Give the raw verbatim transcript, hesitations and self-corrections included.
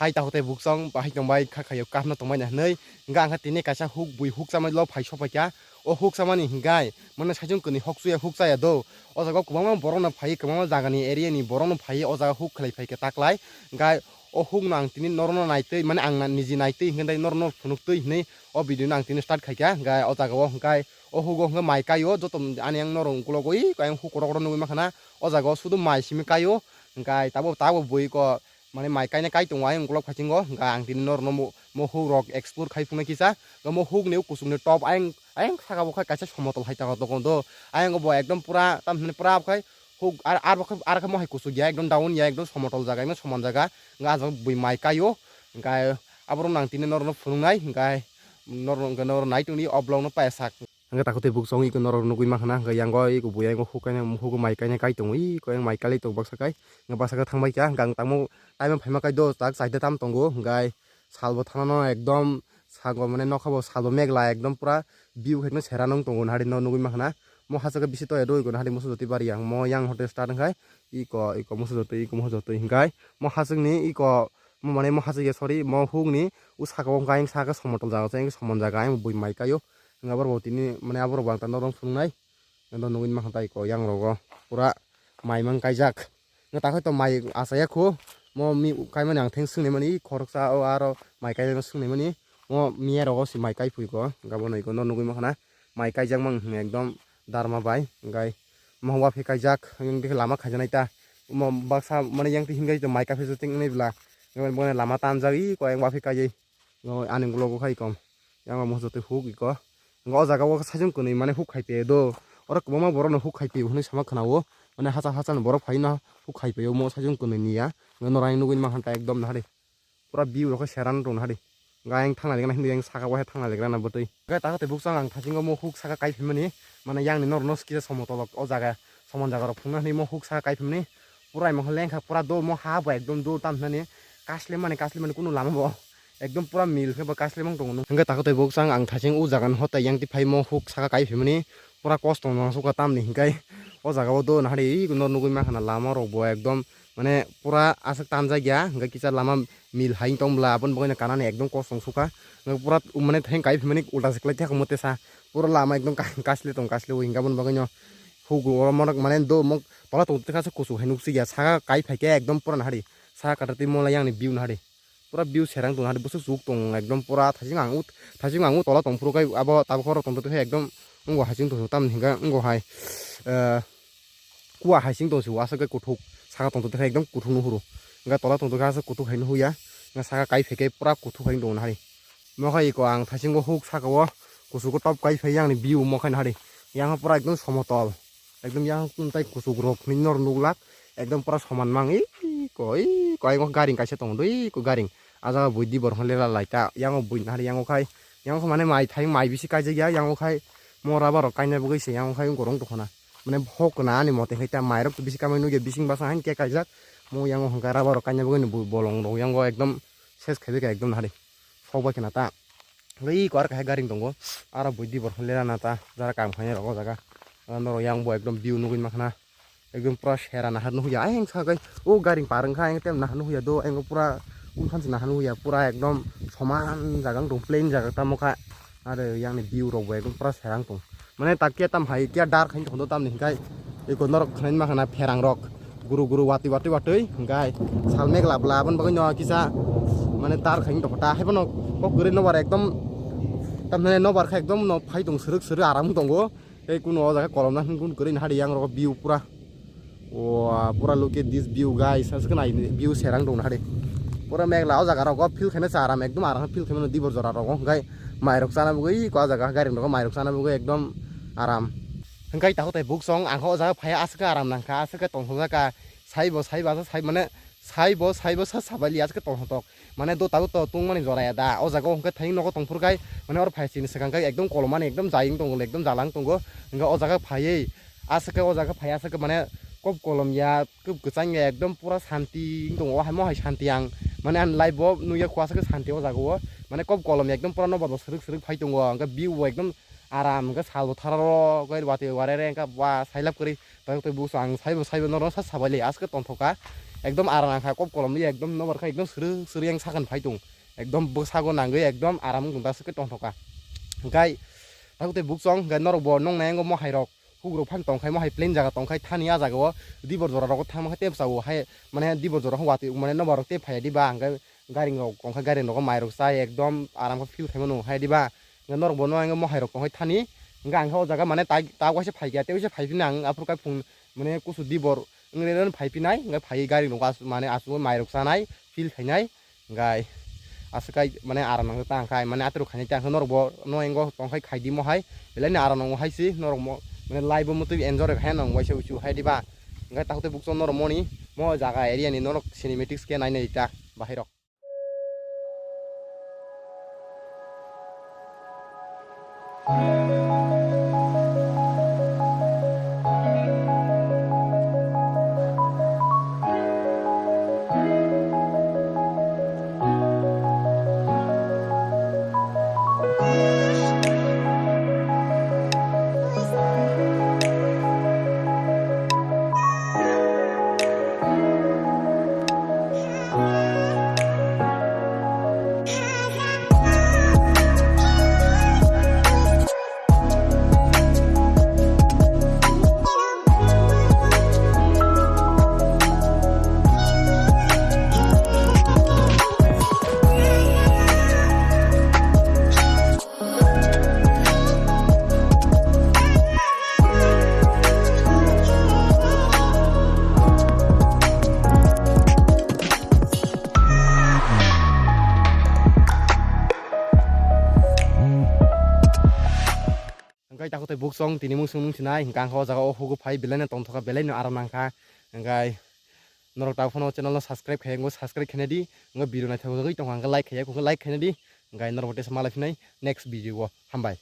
Hai takhuk tei buksong bahai tongbai kha khayo kahno tongbai na hinwi. Hingkha ang kha tini kaisa huk bui huk chamai lo phai sokphaikha. O huk chamani hingkhai mane saichung kwnwi hok chuya huk chaya do. O jaga o kwbangma borokno phai, kwbangma jagani area ni borokno phai o jaga huk khlai phaikha taklai. Hingkhai o hukno ang tini norokno naitwi mane ang na-, niji naitwi hingkhai norokno phunuktwi hinwi o video no ang tini start khaikha. Hingkhai o jaga o hingkhai o hugo hingkhai mai kaio joto ani ang norok ukulok oi kayang huk kotor kotor nugwi mankha na. O jaga o sudu mai simi kaio. Hingkhai tabuk tabuk bui ko mane mai kainai kai tongo ayang ukulok phaisingo, hingkha ang tini norokno mo, mo huk rok explore khai phunai kisa, mo huk ni kusung ni top ayang, ayang saka bo khai kaisa somotol hai jaga tongo do, ayang bo ekdom pura tam hinwi pura khai huk ar, ar bo khai, ar khai mo hai kusuk ya ekdom down ya ekdom somotol jaga ekdom soman jaga, hingkha ah jaga bui mai kaio, hingkha aborok no ang tini norokno phunuknai, hingkha norok hingkha norok nai tongdi o vlog no paisa. Hingke takhuk tei buksong iko norok nugwi mankha na, hingke yango iko buya iko huk kainai, huk mai kainai kai tongo, iko yang mai kailai tongo baksa kai, hingke baksa kai thangbai kha, hingke ang tamo time phaima kai do, tak chaita tam tongo, hingke sal bo thana no ekdom sago mane nokha bo sal bo megla ekdom pura view khaino sera nung tongo nahari no nugwi mankha na, mo hachaka bisi toya do iko nahari musu jotwi bari yang, mo yang hotel start wngkhai, iko, iko musu jotwi, iko musu jotwi hingkhai, mo hachwkni iko, mo mane mo hachwk ya sorry, mo hukni o saka o hingkha ayang saka somotol jaga, ayang somon jaga, ayang bui mai kaio. Hingke aborok bo tini mane aborok bo ang tang norok phunuknai. Ang nugwi mankha tai ko yang rogo pura mai mang kaijak. Hingke takhuk to mai achaya kho. Mo mi kaimani ang theng swngnai mani khoroksa o aro mai kainai no swngnai mani. Mo miya rogo se mai kai pui ko. Hingke abono iko no nugwi mankha na. Mai kaijak mang hing ekdom darma bai. Hingke mo waphi kaijak. Hingke lama khaijaknai ta. Mo baksa mane yang ti hingke mai kaphijak ting nai bwla. Hingke bo lama tanjak i ko yang waphi kaijai. Ani ulogo khai kom. Yang musu twi huk iko. Ngo o jaga o saichung kwnwi mane huk khai paiyo do. Oro kwbangma borok no huk khai paiyo hinwi sama khwna o. Mane hacha hacha ni borok phai no huk khai paiyo mo saichung kwnwi ni ya. Ngo norok nugwi mankha ta ekdom nahari. Pura view rok khe seran tong nahari. Nga yang thangna lekna hindi yang saka wahe thangna lekna na bwtwi. Ga ta tei bukchang ang thasingo mo huk saka kai phimani. Mane yang ni norok no kisa somotol o jaga. Somon jaga rok phunukna hinwi mo huk saka kai phimani. Pura imo lengkha pura do mo ha bo ekdom do tam hinani kasle mani kasle mani kunu lama bo ekdom pura mil khe bo kasle mang tongo. Hwnkhe takhuk tei bukchang ang thaching o jaga ni hotai yang tiphai mo huk saka kai phimani pura kosto no sukha tamni hinkai o jaga o do nahari no nugwi mankha na lama rok bo ekdom mane pura aswk tanjak ya hwnkhe kisa lama mil hai tong bwla aboni bagwi no kanani ekdom kosto sukha pura mane theng kai phimani ulta se kwlai thakma tesa pura lama ekdom kasle tong kasle o hwnkhe aboni bagwi no hugo oro mane do tola tong twi kha kuchuk hai nukjagya saka kai phaikhe ekdom pura nahari saka katatwi mola yang ni view nahari pura view serang tong nahari bwswk chuk tong ekdom pura thaching ang thaching ang tola tong phuru kai abo tabuk khoro tong twi kha ekdom wngbo hai chwng tong tamni hwnkhe wngbo hai. Kuwa hai sing tong si aswk khe kuthuk saka tong tong ekdom kuthuk nuhuru hwnkhe tola tong tong khe aswk kuthuk hai nuhuya hwnkhe saka kai phaikhe pura kuthuk hai tong nahari mokhe iko ang thaisingo huk saka o kuchugo top kai phai yang ni view mokhe nahari yang pura ekdom somotol ekdom yang tei kuchuk rok hinwi nor nuklak ekdom pura soman mang iko iko ayang o garing kaisa tongo dui iko garing ah jaga bui di borok lela lai ta yang o bui nahari yang o khai yang o mane mai thai mai bisi kaijak ya yang o khai mo rubber rok kaina bagwi se yang o khai gorong tongkha na. Mane hok na ani mote hai ta mairok bisi kamai nugya bising basa hai khe kaijak mo yango hwnka rubber rok kaina bagwi ni bolong rok yango ekdom ses khaibai kha ekdom nahari sok bai khna ta hwnkhe iko ar kaisa garing tongo aro bui di borok lera na ta jara kam khainai rok o jaga norok yang bo ekdom view nugwi mankha na ekdom pura sera nahar nuhya ayang sakai o garing par wngkha ayang tem nahar nuhya do ayang pura unkhan se nahar nuhya pura ekdom soman jaga wng tong plain jaga tamo kha. Are yang ni view rok bo ekdom pura serang tong. Mane tak kia tam hai kia dark hai tong tam ni hingkai. Eko norok khnai ma khana pherang rok. Guru guru watwi watwi watwi hingkai. Sal meg lab lab bagwi no kisa mane dark hai tong ta hai bono kok guri no bar ekdom tam ne no bar kha ekdom no phai tong srwk srwk aram tongo. Tei kuno o jaga kolom na hwn kun guri hari yang rok view pura. Wow, pura look at this view, guys. Aswk nai view serang tong nahari. Pura megla o jaga rogo feel khaina cha aram, ekdom aram feel khaimano dibor jora rogo. Hwnkhe mai rok chana bagwi ko jaga gari rogo mai rok chana bagwi ekdom aram. Hwnkhe takhuk tei buksong ang o jaga phai aswk aram nangkha, aswk tongthok jaka. Saibo saibo aswk sai mane saibo saibo sa sabaili aswk tongthok. Mane do tabuk to tungmani jora ya da. O jaga o hwnkhe thani nogo tongphuru kai mane oro phai chini swkang kai ekdom kolomani ekdom jayung tongo ekdom jalang tongo. Hwnkhe o jaga phaiwi aswk khe o jaga phai aswk khe mane kop kolom ya kop kwchang ya ekdom pura santi wng tongo. O hai mo hai santi ang mane ani life bo nukya kho aswk khe santi o jaga o mane kop kolom ya ekdom pura nobar bo swrwk swrwk phai tongo. Hwnkhe view bo ekdom aram hwnkhe sal bo thara rw khe watwi warere wngkha ba sailab kwrwi tabuk tei buso ang saibo saibo norok sa sabaili aswk tongthok kha. Ekdom aram nangkha, kop kolom ri ekdom nobar kha, ekdom srwk srwk yang sakhan phai tung. Ekdom bwsago nangwi ekdom aram wng tung ta swkhe tongthokha. Hwnkhe takhuk tei buksong hwnkhe norok bo nong nai wngkha mohai rok. Hugrok phang tongkhai mohai plain jaga tongkhai thani a jaga o dibor jora rogo thangma khe tei bwsa o hai mane dibor jora watwi mane nobar rok tei phaiya diba hwnkhe gairing rok tongkhai gairing rogo mai rok chai ekdom aram khe feel khaima nung hai diba. Hwnkhe norok bo nong nai wngkha mohai rok tongkhai thani hwnkhe ang khe o jaga mane ta ta waisa phaikha tei waisa phaiphino ang aphuru khe phung mane kusu dibor wngwi rw phai phinai, hwnkhe phaiwi gari rok asu-, mane asugwi mai rok chanai, feel khainai, hwnkhe aswk kai mane aram nang ta hwnkhe mane atorok khainai ta hwnkhe norok bo no engo tongkhai khai di mohai, belai ni aram nango hai se norok mo mane live bo motwi enjoy rok hai nang waisa uisu hai diba, hwnkhe takhuk tei buksong norok moni mo jaga area ni norok cinematics khe nai nai ta bahai rok. Hwnkhe takhuk tei buksong tini mung sung nung sinai hwnkhe ang khe o jaga o hugo phai belai no tongthokha belai no aram nangkha hwnkhe norok ta phano channel no subscribe khai wngkha subscribe khaina di hwnkhe video naithok jagwi tongkha hwnkhe like khaiya hwnkhe like khaina di hwnkhe norok bo tesa malai phinai next video o hambai.